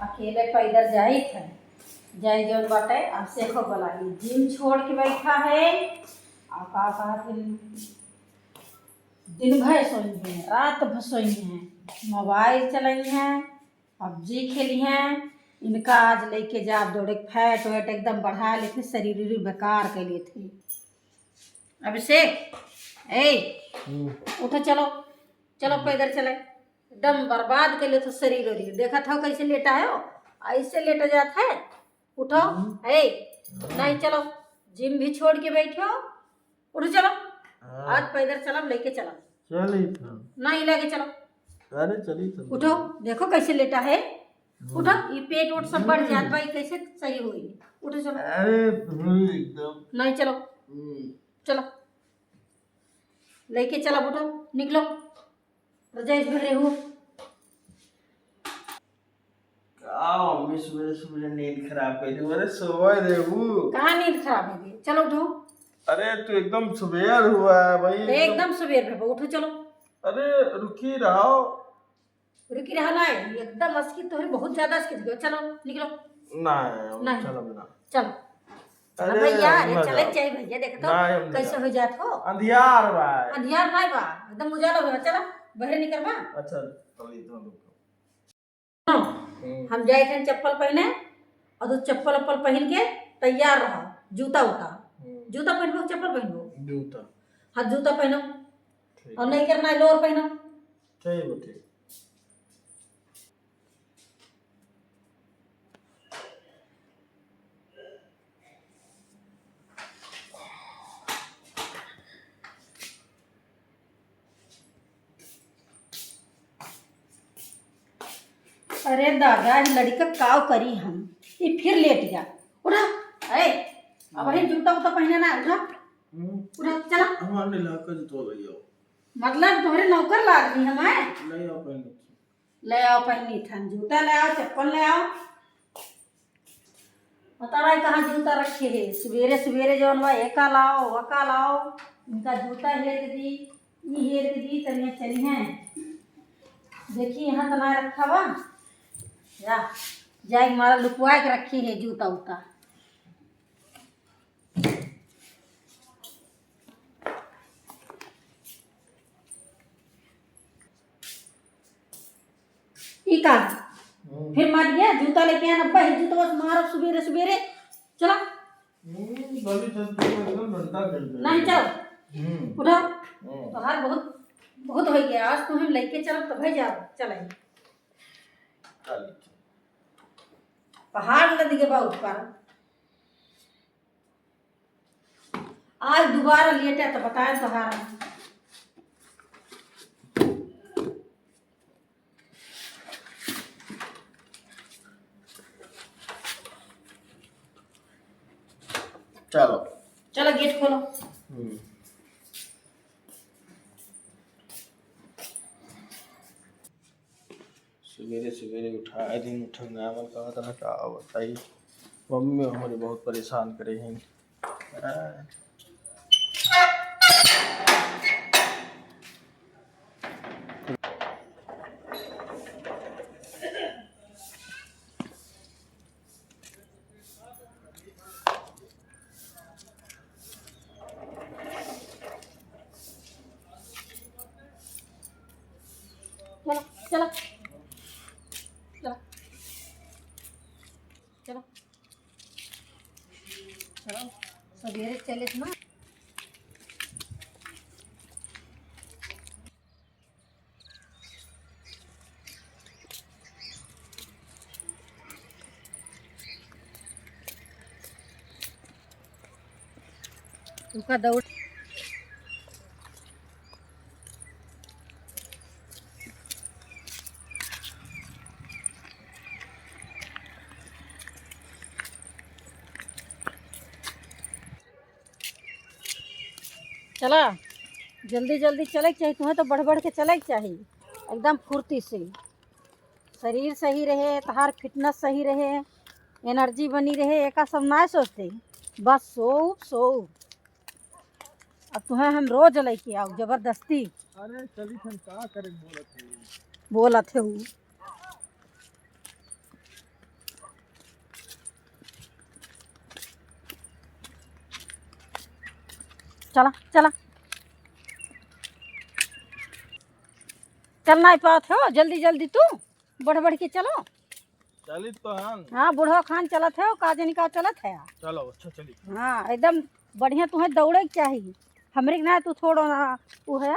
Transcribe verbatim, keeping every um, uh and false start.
अकेले पैदल जाइत है, जाई जौन बाटे, अब से को बोलाई, जिम छोड़ के बैठा है। और का कहत है, दिन भर सोई है, रात भर सोई है, मोबाइल चलाई है, पबजी खेली है। इनका आज लेके जा दौड़े, फैट वैट एकदम बढ़ा लेके शरीर उरीर बेकार कर लिए थे। अभिषेक, ए, हम्म। उठो, चलो, चलो, पैदल चले। एकदम बर्बाद कर ले तो शरीर उरीर। देखत हो कैसे लेटा है हो, ऐसे लेटा जात है। उठो, हम्म। ए, हाँ। नहीं, चलो, जिम भी छोड़ के बैठो। उठो, चलो। हाँ। आज पैदल चलब, लेके चलब। चली तो। नहीं, लेके चलो। अरे, चली तो। उठो, देखो कैसे लेटा है। हम्म। उठो, ये पेट वोट सब बढ़ जात बा, ये कैसे सही होई? उठो, चलो। अरे, हम्म, एकदम। नहीं, चलो। हम्म। चलो। लेके चला बेटा, निकलो। रजाई में रहो। का मम्मी सुबेरे सुबेरे नींद खराब कर दी? अरे सोवे देबू। कहाँ नींद खराब हो गई? चलो उठो। अरे तू एकदम सुबेर हुआ है भाई। एकदम सुबेर है, उठो चलो। अरे रुकी रहो। रुकी रहा ना, एकदम अस्कित तोहरे बहुत ज्यादा अस्कित गयो। चलो, निकलो। नहीं, हम नहीं। चलब ना। चलो। अरे, अबे यार, हम ना चले जाब। चाहे भैया, देख तो नहीं, हम ना कैसे जाब। हो जात हो। अंधियार बा। अंधियार नहीं बा, एकदम उजाला बा। चलो, बहरे निकल बा। अच्छा, चलिए, तुम लोग। हम्म। हम जाए थे चप्पल पहने, और तू चप्पल उप्पल पहन के तैयार रहा, जूता उता। हम्म। जूता पहनबो, चप्पल पहनबो? जूता। हाँ, जूता पहनो। ठीक और है। नहीं करना है, लोअर पहनो। ठीक है, ठीक। अरे दादा, ये लड़का काव करी हम, ये फिर लेट गया। उठा, ए, अब वही जूता उता पहने ना, उठा, हम्म। उठा, चला। हमारे इलाका जो तो भैया। मतलब तोहरे नौकर लाग रही हम, हैं? ले आओ पहन लीजिए। ले आओ पहन लीजिए, जूता ले आओ, चप्पल ले आओ। पता नहीं कहाँ जूता रखे है। सुबेरे सुबेरे जौन बा, एका लाओ, वका लाओ, इनका जूता हेर दी, ई हेर दी, तनिया चली हैं। देखी यहाँ तो ना रखा बा। जा, जाए मारा लुकवा के रखी है जूता उता। ई का? हम्म। फिर मार गया, जूता लेके आना, बस जूता बस मारो सुबेरे सुबेरे। चला। हम्म, बड़ी छत पे एकदम डंडा खेल रहे नहीं हैं। चल। हम्म। उठो। हम्म। बाहर बहुत, बहुत हो गया। आज तो हम लेके चलब तब जाओ, चले। चल। पहाड़ लद गए बा ऊपर। आज दोबारा लेटे तो बताए तोहार। चलो। चलो, गेट खोलो। हम्म। सुबेरे सुबेरे उठाए दिन उठंगा, हमन कहत रहा का बताई, मम्मी हमरे बहुत परेशान करे हैं। आ। चला, चला। चला। चला। चला। सबेरे चले ना। उका दौड़। चला, जल्दी जल्दी चले के चाही, तुम्हें तो बढ़ बढ़ के चले के चाही, एकदम फुर्ती से। शरीर सही रहे, तहार fitness सही रहे, energy बनी रहे, एका सब ना सोचते, बस सोउब, सोउब। अब तुम्हें हम रोज लेके आओ जबरदस्ती। अरे चली हम का करे, बोलत है। बोलत है उ। चला, चला। चल नाहीं पावत हो, जल्दी जल्दी तू बढ़ बढ़ के चलो। चली तो हम। हाँ, बुढ़वा खान चलत है, का जानी का चलत है। चलो, अच्छा चली। हाँ, एकदम बढ़िया तुहें दौड़े के चाही। हमरे के ना तू थोड़ो ना, उ है,